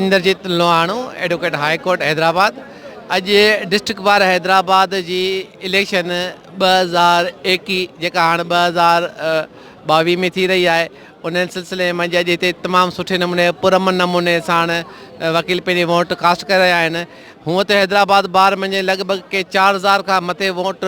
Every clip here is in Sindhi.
Inderjit Lohano advocate high court Hyderabad اڄ ڊسٽرڪٽ بار حيدرآباد جي اليڪشن 2021 جيڪا هاڻ 2022 ۾ ٿي رهي آهي ان سلسلي ۾ اڄ هتي تمام سٺي نموني پرامن نموني ساڻ وڪيل پنهنجي ووٽ ڪاسٽ ڪري رهيا آهن هونء ته حيدرآباد بار منجهه لڳ ڀڳ ڪي 4000 کان مٿي ووٽ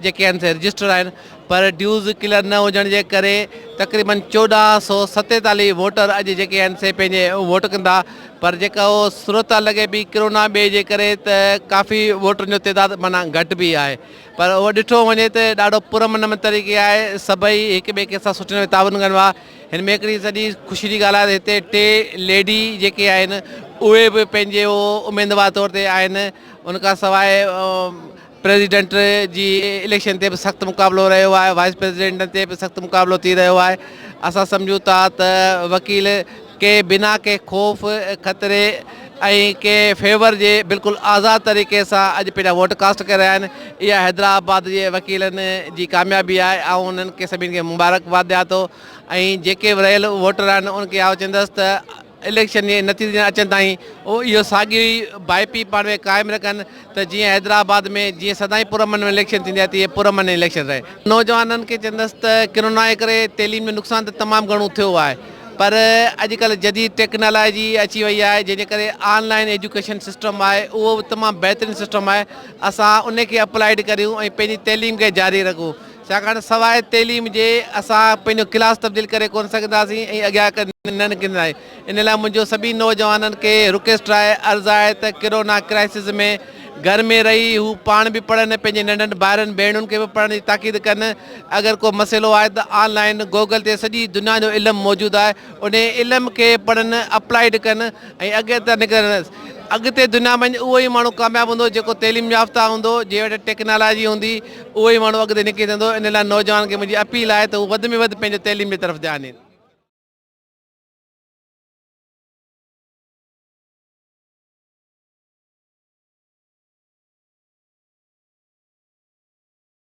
جيڪي آهن سي رجسٽر آهن پر ڊيوز ڪليئر نه هجڻ جي ڪري تقريبن 1447 ووٽر اڄ جيڪي آهن سي پنهنجي ووٽ ڪندا پر جيڪا اهو صورتحال لڳي پئي ڪرونا ٻي جي ڪري ته ڪافي ووٽرن جو تعداد معنيٰ گهٽ به آهي پر اهو ڏٺو وڃي ته ڏاڍو پرامن طريقي آهي سڀئي هڪ ٻئي کي سان سٺي نموني تعاون ڪن پيا هن ۾ هڪڙي سڄي خوشي جي ڳالهه آهي ته هتي ٽي ليڊي جيڪي آهن اهي به پنهنجي اهو اميدوار طور تي آهن ان کان سواء پريزيڊنٽ جي اليڪشن تي به سخت مقابلو رهيو آهي وائيس پريزيڊنٽ تي به سخت مقابلو ٿي رهيو آهي اسان سمجهون ٿا ته وڪيل ڪي بنا ڪنهن خوف خطري ۽ ڪنهن فيور جي بلڪل آزاد طريقي سان اڄ پنهنجا ووٽ ڪاسٽ ڪري رهيا آهن اها حيدرآباد جي وڪيلن جي ڪاميابي آهي آئون انهن کي سڀني کي مبارڪباد ڏيان ٿو ۽ جيڪي به رهيل ووٽر آهن انهن کي آئون چوندس ته اليڪشن جي نتيجن اچڻ تائين اهو اهو ساڳيو ئي ڀائپي پاڻ ۾ قائم رکن ته جيئن حيدرآباد ۾ جيئن سدائين پرامن اليڪشن ٿيندي آهي تيئن پرامن اليڪشن رهي. نوجوانن کي چوندس ته ڪرونا جي ڪري تعليم ۾ نقصان ته تمام گهڻو ٿيو آهي پر اڄڪلهه جديد ٽيڪنالاجي اچي وئي آهي جنهن جي ڪري آن لائن ايجوڪيشن سسٽم آهي اهو به تمام بهترين سسٽم آهي اسان ان کي اپلائيڊ ڪريون ۽ پنهنجي تعليم کي جاري رکون ڇاڪاڻ سواء تعليم جي اسان پنهنجو ڪلاس تبديل ڪري ڪونه سگهنداسين ۽ اڳيان نه نڪرنداسين ان لاء منهنجو سڀني نوجوانن کي رڪويسٽ آهي عرض آهي ته ڪرونا ڪرائسز ۾ گهر ۾ رهي هو پاڻ به پڙهن پنهنجي ننڍن ڀائرن ڀيڻن کي به پڙهڻ جي تاڪيد ڪن اگر ڪو مسئلو آهي ته آن لائن گوگل تي سڄي دنيا جو علم موجود آهي ان علم کي پڙهن اپلائيڊ ڪن ۽ اڳتي نڪرن اڳتي دنيا ۾ اهو ئي ماڻهو ڪامياب هوندو جيڪو تعليم يافته هوندو جنهن وٽ ٽيڪنالاجي هوندي اهو ئي ماڻهو اڳتي نڪري سگهندو ان لاء نوجوانن کي منهنجي اپيل آهي ته هو وڌ ۾ وڌ پنهنجي تعليم جي طرف ڌيان ڏين.